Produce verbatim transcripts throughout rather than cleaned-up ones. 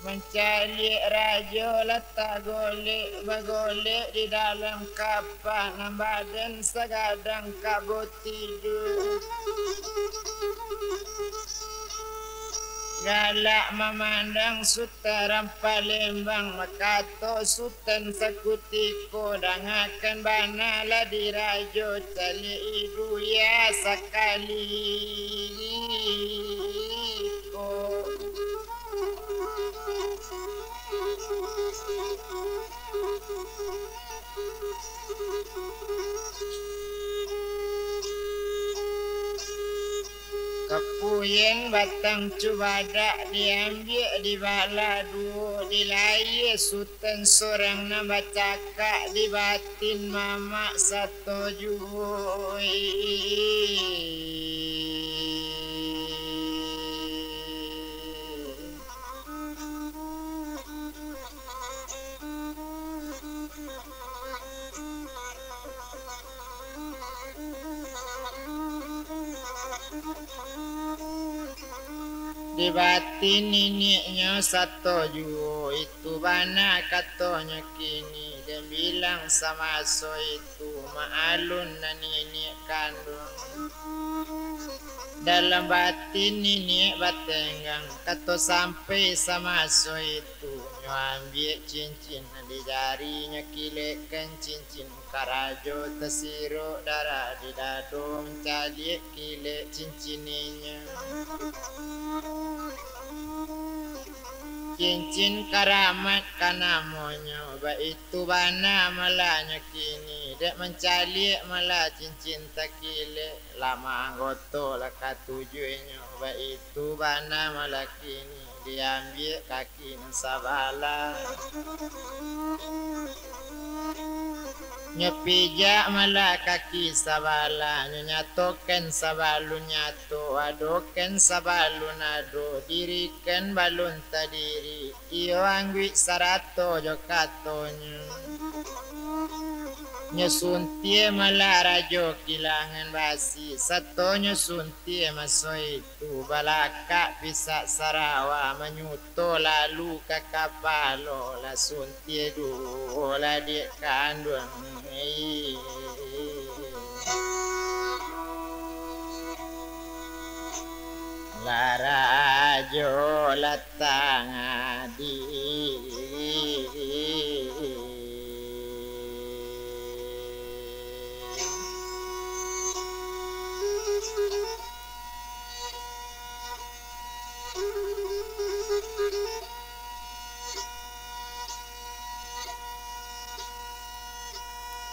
Mancaliak rajo lah tagolek, bagolek di dalam kapa, nan badan sagadang kabo tidu. Galak mamandang Sutan Palembang, bakato Sutan sakutiko, dangakan bana lah di rajo, caliak i Buya sakali ko. Kapuyen batang cubadak diambiak dibalah duo, dilayie Sutan sorang nan bacakak, di batin mamak sato juo. Di batin niniaknyo sato juo, itu bana katonyo kini, den bilang samaso itu, mak alun nan niniak kanduang. Dalam batin niniak batenggang, kato sampai samaso itu, nyo ambiak cincin di jari, nyo kilekkan cincin karajo, tasirok darah di dado, mancaliak kilek cincin inyo. Cincin karamat ka namonyo, baitu bana malah nyo kini, dek mancaliak malah cincin takilek, lah maanggoto lah katujuahnyo, baitu bana malah kini, diambiak kaki nan sabalah. Nyo pijak malah kaki sabalah, nyo nyatokan sabalun nyato, adokan sabalun ado, dirikan balun tadiri, iyo angguik sarato jo katonyo. Nyo suntia malah Rajo Kilangan Basi, sato nyo suntia maso itu, balakak pisak sarawa, manyuto lalu ka kapalo, lah suntia duo lah dek kanduang. Lah rajo lah tangah di.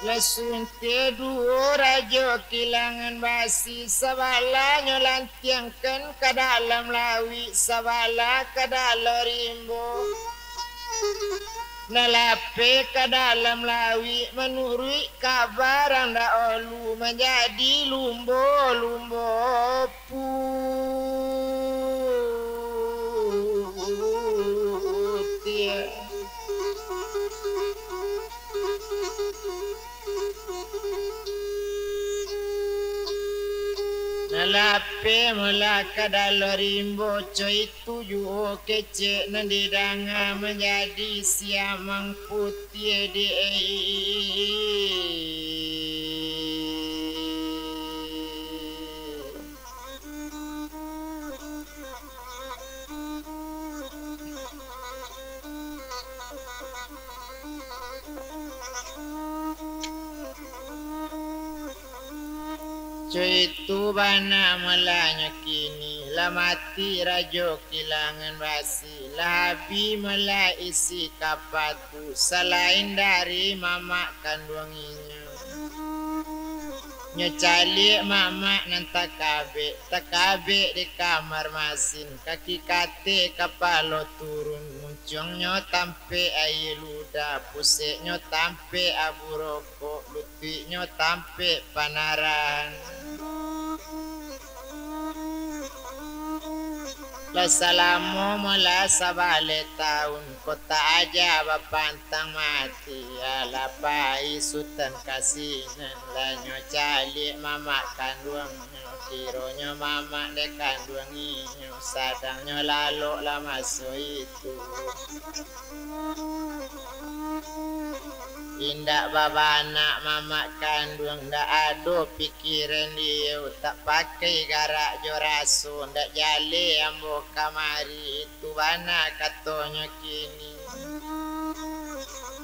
Lah suntia duo Rajo Kilangan Basi, sabalah nyo lantiangkan ka dalam lauik, sabalah ka dalam rimbo. Nan lapeh ka dalam lauik, manuruik kaba urang dahulu, manjadi lumbo-lumbo putiah. Nan lapeh malah ka dalam rimbo, co itu juo kecek nan didanga, manjadi siamang putiah di. Co itu bana malah nyo kini, lah mati Rajo Kilangan Basi, lah abih malah isi kapa tu, salain dari mamak kanduang inyo. Nyo caliak mamak nan takabek, takabek di kamar masin, kaki kateh kapalo turun, muncuangnyo tampek aia ludah, puseknyo tampek abu rokok, lutuiknyo tampek panarahan. Lah salamo molah sabaleh taun, kota aja bapantang mati, alah pai Sutan ka sinan, lah nyo caliak mamak kanduangnyo, kironyo mamak dek kanduang inyo, sadang nyo lalok lah maso itu. Indak babanak mamak kanduang, ndak ado pikiran liau, tak pakai garak jo raso, ndak jaleh ambo kamari, itu bana katonyo kini.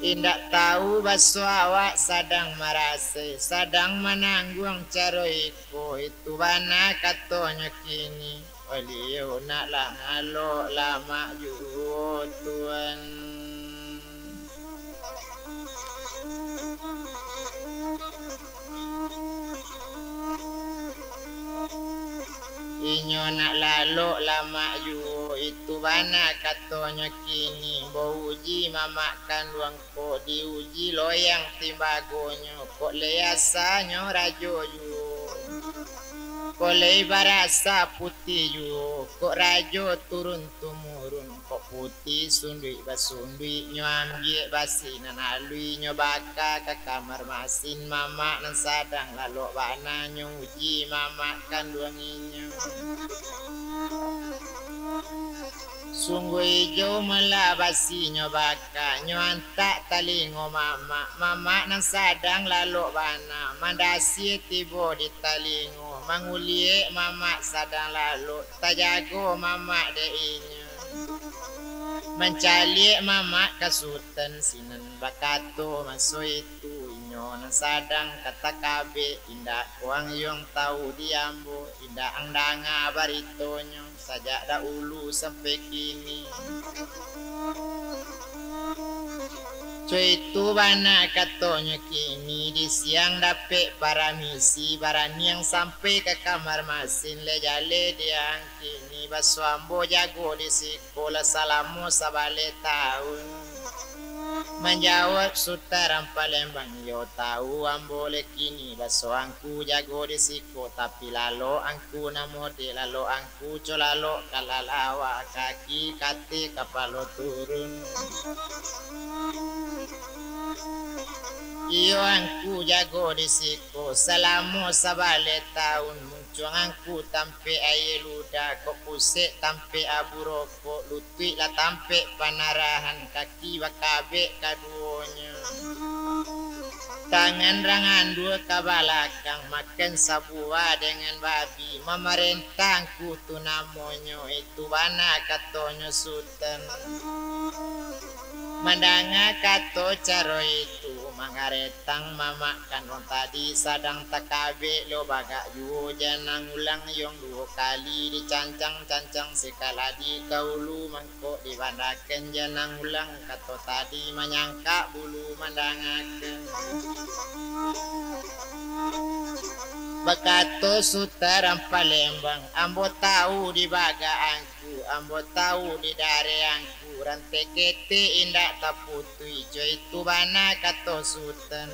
Indak tahu baso awak sadang marasai, sadang manangguang caro iko, itu bana katonyo kini. Baliau nak lah ngalok lamak juo, Tuan. Inyo nak lalok lamak juo, itu bana katonyo kini, bauji mamak kanduang kok diuji loyang timbagonyo, kok lai asanyo rajo juo. Kok lai barasa putiah juo, kok rajo turun tumurun, kok putiah sunduik basunduik, nyo ambiak basi nan aluih, nyo baka ka kamar masin mamak nan sadang lalok bana, nyo uji mamak kanduang inyo. Sungguah ijau malah basinyo baka, nyo antak talingo mamak, mamak nan sadang lalok bana, mandasia tibo di talingo, manguliak mamak sadang lalok, tajago mamak dek inyo. Mancaliak mamak ka Sutan sinan bakato maso itu, inyo nan sadang ka takabek, indak ko ang yuang tahu di ambo, indak ang danga baritonyo. Sajak dahulu sampai kini. Cuitu bana katonyo kini, di siang dapek paramisi, baraniang sampai ka kamar masin, lai jaleh diang kini, baso ambo jago di siko lah salamo sabaleh taun. Manjawab Sutan Rampalembang, iyo tahu ambo lai kini, baso angku jago di siko, tapi lalok angku namo dek lalok angku. Puco lalok kalalawa, kaki katik kapalo turun. Iyo angku jago di siko salamo sabaleh taun, muncuang angku tampek aia ludah, kok pusek tampek abu rokok, lutuik lah tampek panarahan, kaki bakabek kaduonyo. Tangan rang andua ka balakang, makan sabuah dengan babi, mamarentah angku tu namonyo, itu bana katonyo Sutan. Mandanga kato caro itu, mangaretang mamak kanduang tadi sadang takabek lo bagak juo, janang ulang yong duo kali dicancang-cancang, sakali di kaulu mangkok dibandakan janang ulang, kato tadi manyangkak bulu mandangakan. Bakato Sutan Rampalembang, ambo tahu di bagak angku, ambo tahu di dareh angku, rantai ketek indak taputuih, jo itu bana kato Sutan.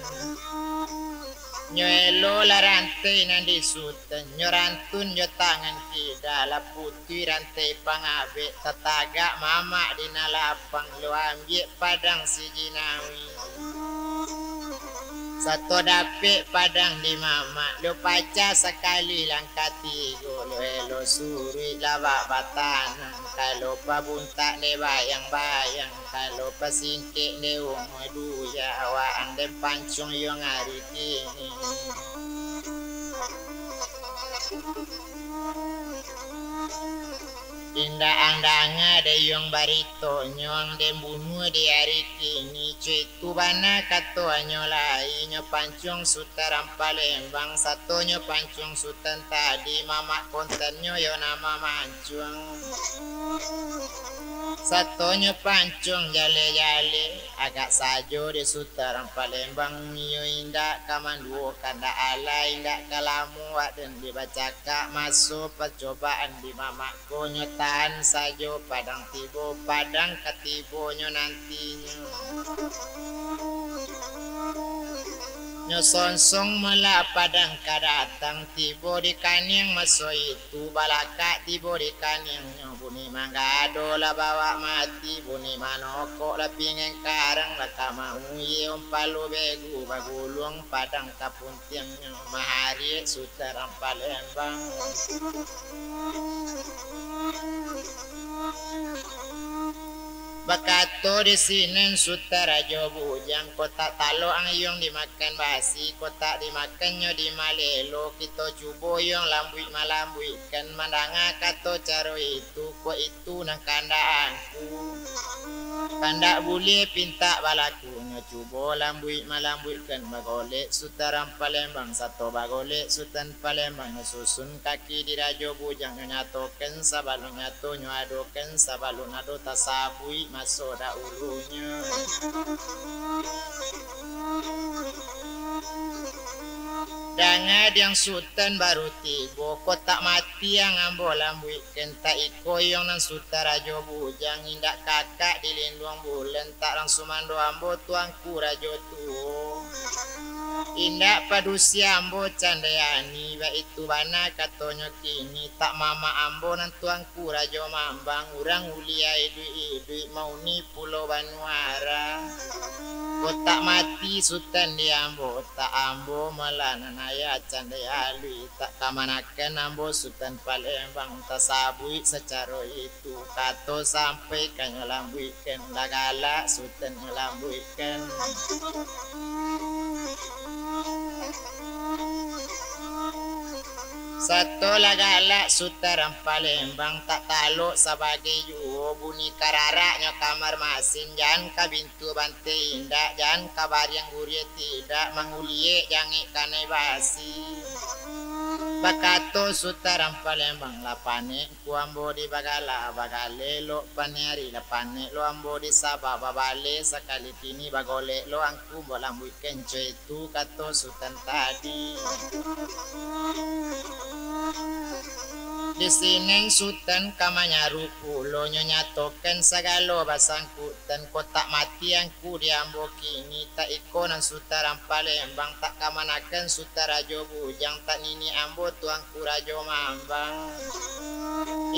Nyo elo lah rantai nan di Sutan, nyo rantun jo tangan kida, lah putuih rantai pangabek, tatagak mamak di nan lapang, lo ambiak padang sijinawi. Sato dapek padang di mamak, lo pacah sakali langkah tigo, lo elo suruik lah bak batanang, kalau pabuntak dek bayang-bayang, kalau pasingkek dek umua duya, waang den pancuang yong ari kini. Indak ang danga dek yong baritonyo, ang den bunuah di ari kini, cuitu bana katonyo lai, nyo pancuang Sutan Rampalembang, sato nyo pancuang Sutan tadi, mamak kontannyo yo nan mamancuang. Sato nyo pancuang jaleh-jaleh, agak sajo dek Sutan Rampalembang, iyo indak ka manduo kandak alah, indak ka lamo wak den di bacakak, maso pacobaan di mamak ko nyo tahan sajo, padang tibo, padang ka tibo nyo nantinyo. Nyo sonsong mela padang ka datang, tibo di kaniang maso itu, balakak tibo di kaniangnyo, bunyi manggado lah bawak mati, bunyi manokok lah pingin karang, lah ka mauyie umpalo begu, baguluang padang ka puntiangnyo, mahariak Sutan Palembang. Bakato di sinan Sutan Rajo Bujang, kok tak talok ang iyuang dimakan basi, kok tak dimakannyo dimalelo, kito cubo iyuang lambuik malambuikkan, mandanga kato caro itu, kok itu nan kandak angku. Kandak buliah pintak balakunyo, cubo lambuik malambuikkan, bagolek Sutan Palembang, sato bagolek Sutan Palembang, nyo susun kaki di Rajo Bujang, nyo nyatokan sabalun nyato, nyo adokan sabalun ado, tasabuik maso dahulunyo. Danga diang Sutan baru tibo, kok tak mati ang ambo lambuikkan, tak iko iyuang nan Sutan Rajo Bujang, indak kakak di linduang bulan, tak rang sumando ambo Tuangku Rajo Tuo. Indak padusi ambo Candayani, baitu bana katonyo kini, tak mamak ambo nan Tuangku Rajo Mambang, urang ulia iduik-iduik mauni pulo banuara. Kok tak mati Sutan di ambo, tak ambo malah nan ayah Candayalui, tak kamanakan ambo Sutan Palembang, tasabuik sacaro itu, kato sampai kanyo lambuikkan, lah galak Sutan nyo lambuikkan. Sato lah galak Sutan Palembang, tak talok sabagai juo, bunyi kararaknyo kamar masin, jan ka bintu bantai indak, jan ka bariang gurie tidak, manguliek jangek kanai basi. Bakato Sutan Palembang, lah panek ku ambo di bagala, bagale lok panari, lah panek lo ambo di saba, babale sakali kini, bagolek lo angku, ambo lambuikkan, co itu kato Sutan tadi. Di sinan Sutan ka manyaru pulo, nyo nyatokan sagalo basangkutan, kok tak mati angku di ambo kini, tak iko nan Sutan Palembang, tak kamanakan Sutan Rajo Bujang, tak niniak ambo Tuangku Rajo Mambang.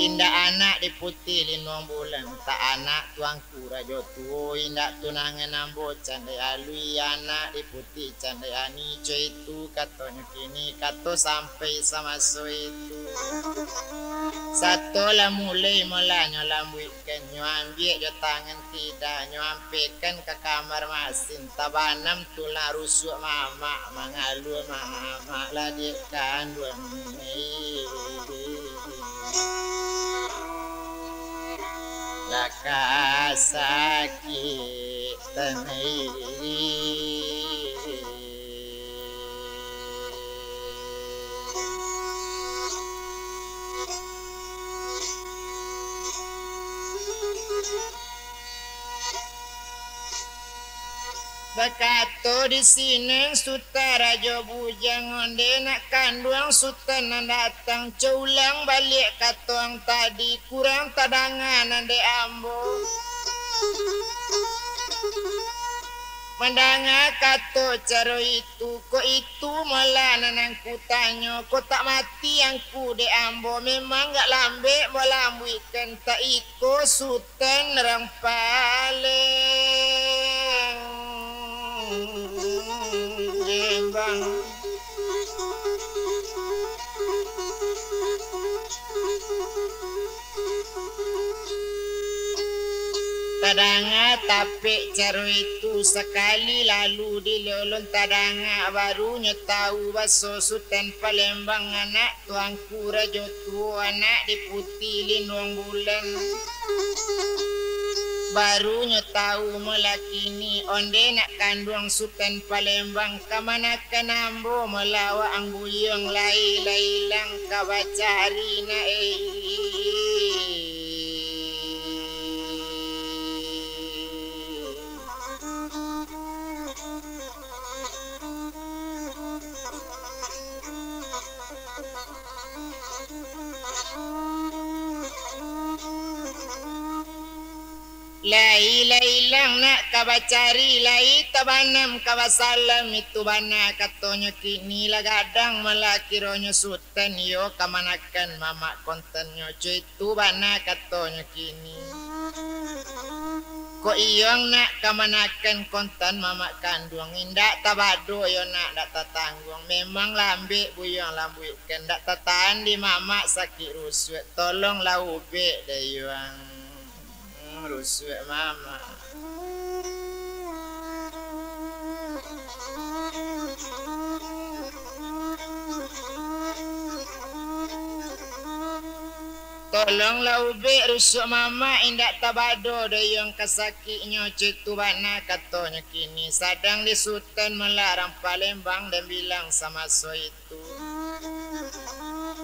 Indak anak di Puti Linduang Bulan, tak anak Tuangku Rajo Tuo, indak tunangan ambo Candayalui, anak di Puti Candayani, co itu katonyo kini, kato sampai samaso itu. Sato lah mulai molanyo lambuikkan, nyo ambiak jo tangan kida, nyo ampekan ka kamar masin, tabanam tulang rusuak mamak, mangalua mamak lah dek kanduang. Lah ka sakik tanai. Bakato di sinan Sutan Rajo Bujang, onde nak kanduang Sutan nan datang, co ulang baliak kato ang tadi, kurang tadanga nan dek ambo. Mandanga kato caro itu, kok itu molah nan angku tanyo, kok tak mati angku dek ambo, memang gak lambek molah ambuikan, tak iko Sutan Rampaleng. Bang. Tadanga tapek caro itu sakali, lalu dilolon tadanga, barunyo tau baso Sutan Palembang, anak Tuangku Rajo Tuo, anak di Puti Linduang Bulan. Barunyo tau molah kini, onde nak kanduang Sutan Palembang, kamanakan ambo molah waang buyuang, lai-lai lang ka bacari nak, eh. Lai, lai ilang nak ka bacari, lai tabanam ka basalam, itu bana katonyo kini lah gadang, malah kironyo Sutan iyo kamanakan mamak kontannyo, cuy, itu bana katonyo kini. Kok iyo nak kamanakan kontan mamak kanduang, indak tabado iyo nak, dak tatangguang, memang lambek buyuang lambuik, kan dak tatahan di mamak sakik rusuak, tolonglah ubek dek iyo ang. Hmm, rusuak mamak. Tolonglah ubek rusuak mamak, indak tabado doh iyo ang ka sakiknyo, cuy, itu bana katonyo kini, sadang di Sutan malarang Palembang dan bilang samaso itu.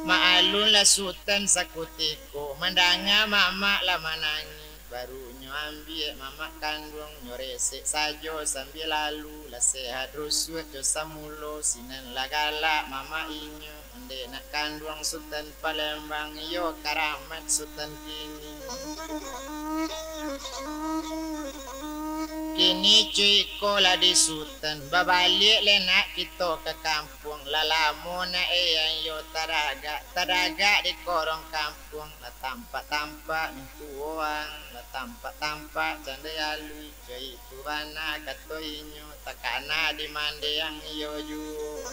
Maalunlah Sutan sakutiko, mandanga mamak lah manangih. Barunyo ambiak mamak kanduang, nyo resek sajo sambia lalu, lah sehat rusuak jo samulo, sinan lah galak mamak inyo, ondeh nak kanduang Sutan Palembang, iyo karamat Sutan kini. Kini cuy ko lah di Sutan, babaliak lai nak kito ka kampuang, lah lamo nak eyang iyo taragak, taragak di korong kampuang, lah tampak-tampak mintuo ang, lah tampak-tampak candai alui, cuy, itu bana kato inyo, takana di mandeh ang iyo juo.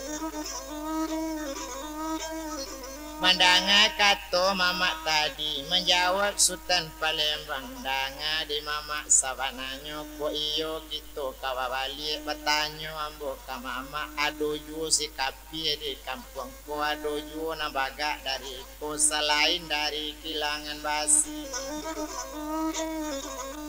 Mandanga kato mamak tadi, manjawab Sutan Palembang, danga di mamak, sabananyo kok iyo kito ka babaliak, batanyo ambo ka mamak, ado juo si kapia di kampuang ko, ado juo nan bagak dari ko, salain dari Kilangan Basi.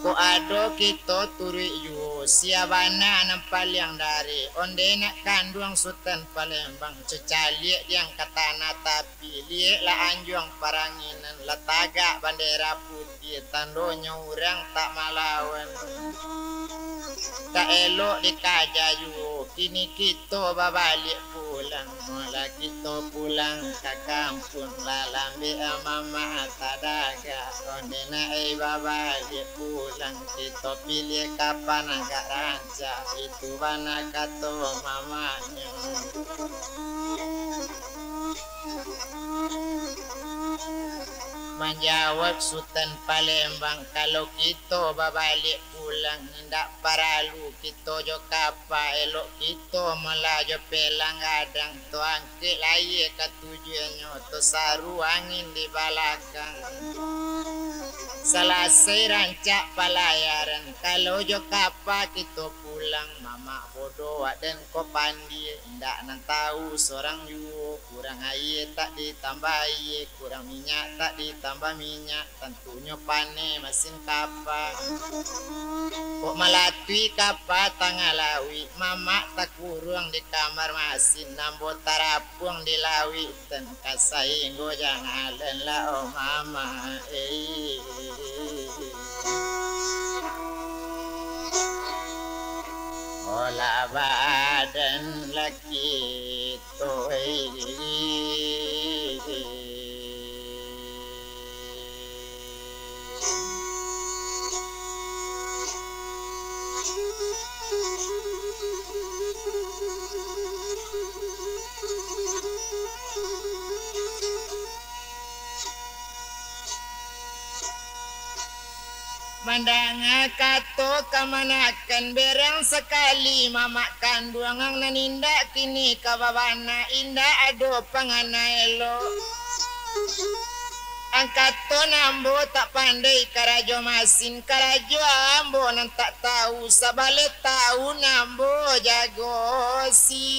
Kok ado kito turuik juo, sia bana nan paliang dari, ondeh nak kanduang Sutan Palembang, cocaliak diang ka tanah tapi, lieklah anjuang paranginan, lah tagak bandera putiah, tandonyo urang tak malawan. Tak elok dikaja juo, kini kito babaliak pulang, molah kito pulang ka kampuang, lah lambek mamak tadagak, ondeh nak ai babaliak pulang, kito piliah kapan agak rancak, itu bana kato mamaknyo. Manjawab Sutan Palembang, kalau kito babaliak pulang, indak paralu kito jo kapa, elok kito malah jo pelang gadang, to angkek layia ka tujuannyo, to saru angin di balakang. Salasai rancak palayaran, kalau jo kapa kito pulang, mamak bodoh wak den ko pandie, indak nan tahu sorang juo, kurang aia tak ditambah aia, kurang minyak tak ditambah minyak, tantunyo paneh masin kapa. Kok malatui kapa tangah lauik, mamak takuruang di kamar masin, ambo tarapuang di lauik, tan ka sainggo jangalan lah, oh mamak, eh. Olah badan laki tu, eh. Mandanga kato kamanakan, berang sakali mamak kanduang ang nan indak kini ka babana, indak ado pangana elok. Angkato nan ambo tak pandai karajo masin, karajo ambo nan tak tahu, sabaleh taun ambo jago sinan.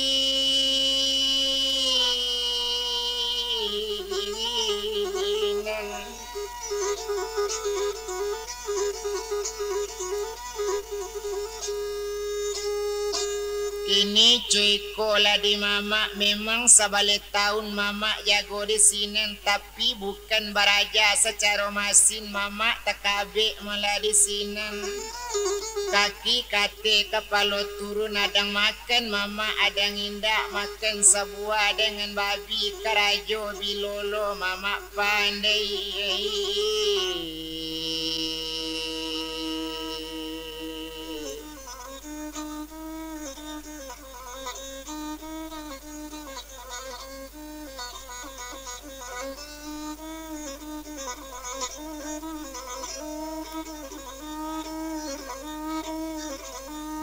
Kini cuy ko lah di mamak, memang sabaleh taun mamak jago di sinan, tapi bukan baraja sacaro masin, mamak takabek malah di sinan. Kaki kateh kapalo turun, adang makan mamak, adang indak makan sabuah, dengan babi karajo bilolo mamak pandai.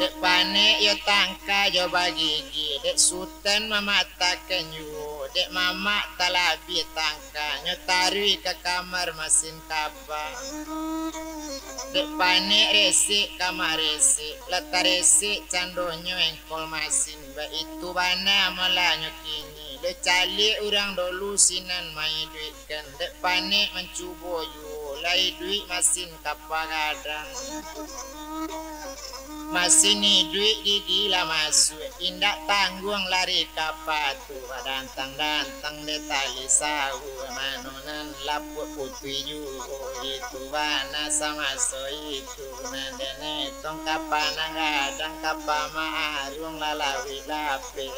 Dek panek yo tangka jo bagigi, dek Sutan mamatakan juo, dek mamak talabiah tangka, nyo taruih ka kamar masin kapa. Dek panek resek kamar resek, lah taresek candonyo engkol masin, baitu bana malah nyo kini. Dek caliak urang dulu sinan maiduik kan, dek panek mancubo juo, lai iduik masin kapa gadang. Masin iduik gigi lah masuak, indak tangguang lari kapa tu, badantang-dantang dek tali sawu, mano nan lapuak putuih juo, itu bana samaso itu, nan den etong kapa nan gadang, kapa maaruang lah lawik lapeh.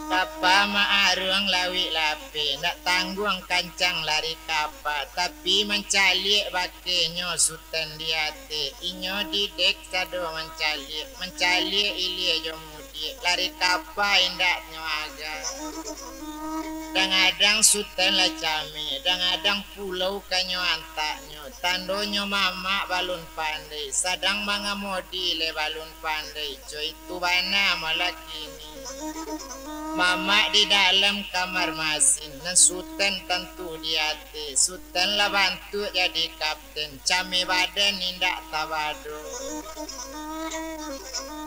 Kapa maaruang lawik lapeh, ndak tangguang kancang lari kapa, tapi mancaliak bakenyo Sutan di ateh. Inyo didek sado mancaliak, mancaliak ilia jo mudiak, lari kapa indaknyo aga. Dangadang Sutan lah cameh, dangadang pulau kanyo antaknyo, tandonyo mamak balun pandai, sadang mangamodi lai balun pandai, co itu bana malah kini. Mamak di dalam kamar masin, nan Sutan tantu di ateh, Sutan lah bantuak jadi kapten, cameh badan indak tabado.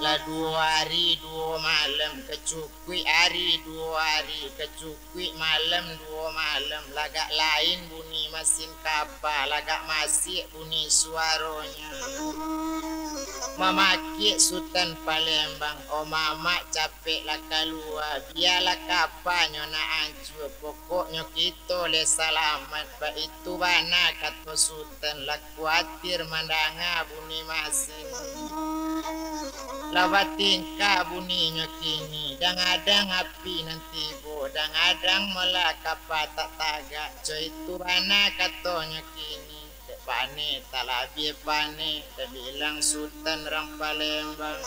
Lah duo ari duo malam, kacukuik ari duo ari, kacukuik Kuik malam duo malam, lagak lain bunyi masin kapa, lagak masiak bunyi suaronyo. Mamakiak Sutan Palembang, o mamak capeklah kalua, bialah kapanyo nak ancua, pokoknyo kito lai salamaik, baitu bana kato Sutan, lah kuatir mandanga bunyi masin. Lah batingkah buninyo kini, dangadang api nan tibo, dangadang malah kapa tak tagak, co itu bana katonyo kini, dek paneh, talabiah paneh, tabilang Sutan rang Palembang.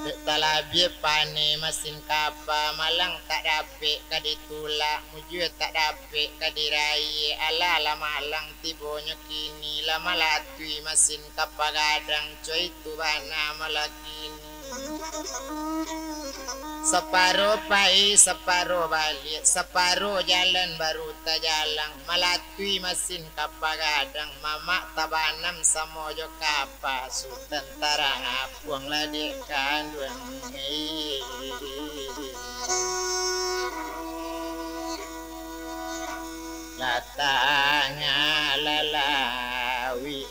Dek talabiah paneh masin kapa, malang tak dapek ka ditulak, mujua tak dapek ka diraie, alah lah malang tibonyo kini, lah malatui masin kapa gadang, co itu bana malah kini. Saparo pai, saparo baliak, saparo jalan baru tajalang, malatui masin kapa gadang, mamak tabanam samo jo kapa, Sutan tarang apuang lah dek kanduang. Lah tangah lalawi.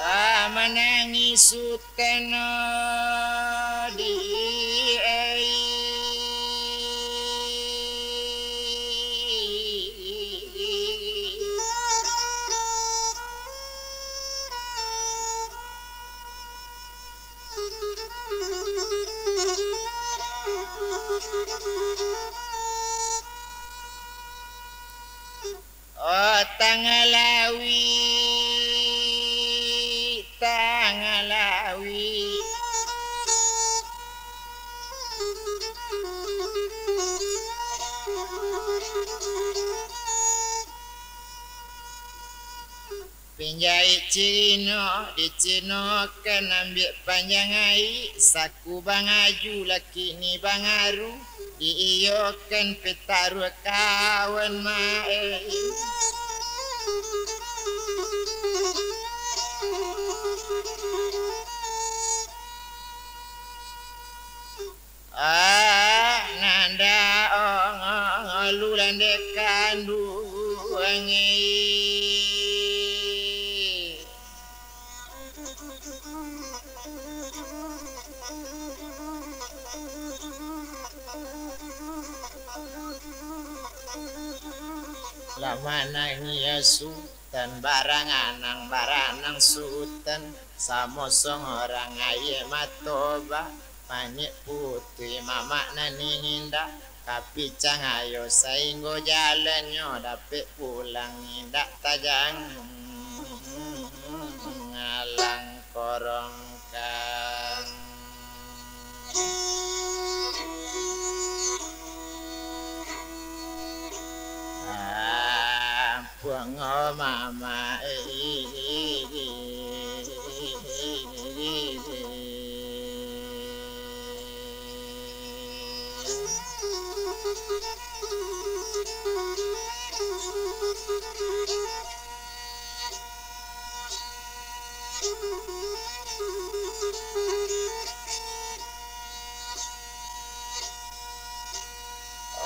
Ah, manangih Sutan di ai. Oh, tangah lawi, tangah lawi. Pinjaik Cino, dicinokan ambiak panjang ai, saku bangaju laki ni bangaru, diiyokan pitaruah kawan maai. Ah, nanda ong, ong, ong, lu landek kanduang, eh. Lah manangih Sutan, baranganang, baranang Sutan, samo sorang aia mato ba, manyek putuih mamak nan indak, ka picang ayo sainggo jalannyo, dapek pulang indak tajang alang korongkang. Ampuang o mama, eh.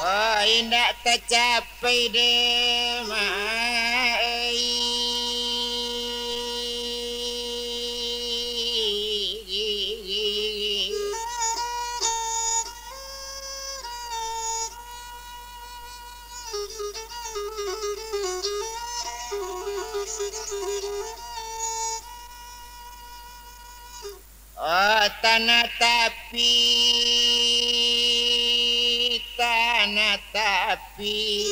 Oh, indak tacapai dek mai. Oh, tanah tapi, tanah tapi.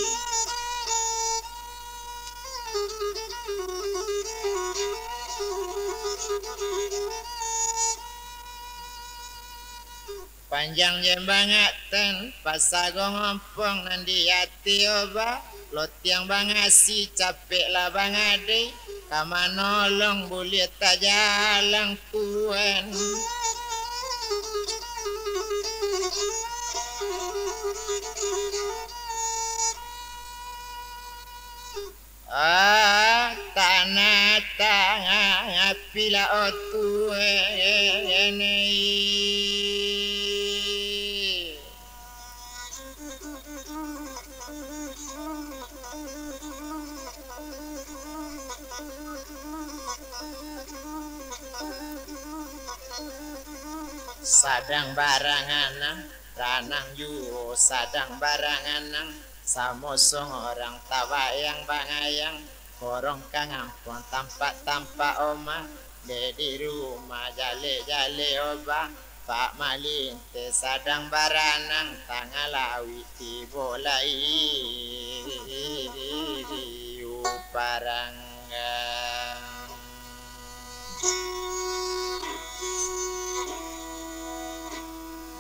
Panjang jembangan, pasagong ompong nan di ati oba, lotiang bangasi, capeklah bangadai, ka manolong buliah tajalang tuan. Ah, tanah tangah api lah otu, eh, eh, eh, eh. Sadang baranganang, ranang juo sadang baranganang, samo sorang tabayang bangayang, korongkang ampuang tampak-tampak oma, dek di rumah jaleh-jaleh oba, Pak Malinte sadang baranang, tangah lauik tibo lai parang.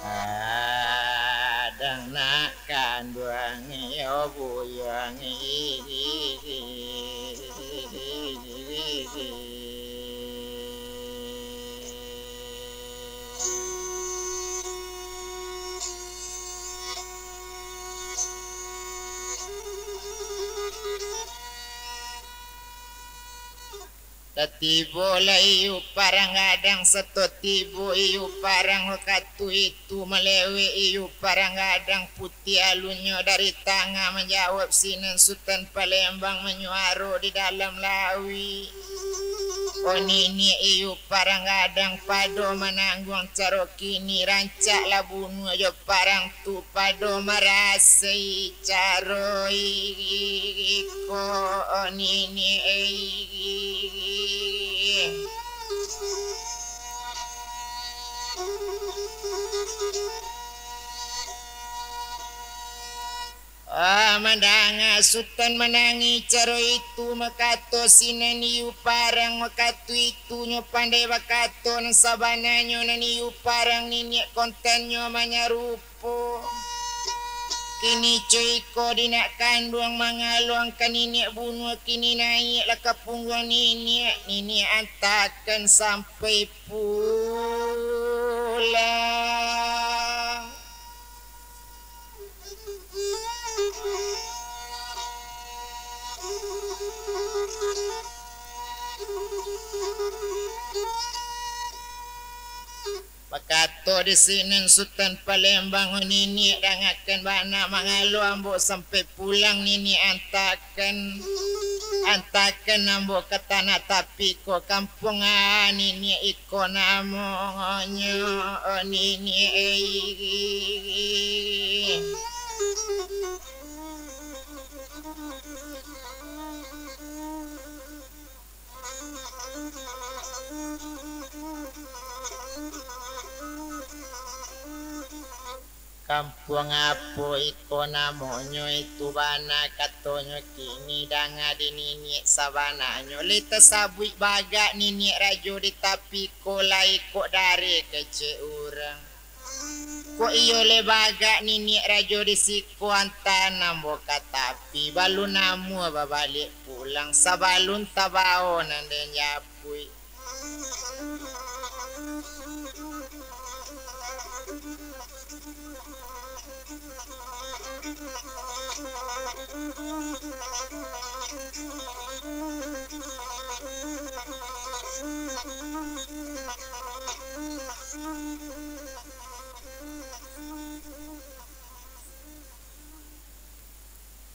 Adang nak kanduang iyo buyuang. Lah tibo lai iyu parang gadang, sato tibo iyu parang wakatu itu malewek iyu parang gadang putiah alunnyo dari tangah manjawab sinan Sutan Palembang manyuaro di dalam lauik. O niniak iyu parang gadang pado manangguang caro kini, rancaklah bunuah jo parang tu pado marasai caro iko niniak. Ah, mandanga Sutan manangih caro itu, makato sinan iyu parang wakatu itu, nyo pandai bakato nan sabananyo nan iyu parang niniak kontannyo manyarupo. Kini co iko di nak kanduang mangaluangkan niniak bunuah, kini naiaklah ka pungguang niniak, niniak antakan sampai pulang. Bakato di sinan Sutan Palembang, "O niniak, dangakan bana mangalo ambo sampai pulang, niniak antakan, antakan ambo ka tanah tapi ko kampuang, ah, niniak iko namonyo, o niniak, eh." Kampuang apo iko namonyo itu bana katonyo kini danga di niniak sabananyo? Lai tasabuik bagak niniak rajo di tapi ko lai kok dari kecek urang. Kok iyo lai bagak niniak rajo di siko antaan ambo ka tapi, balun namuah babaliak pulang sabalun tabao nan den japuik.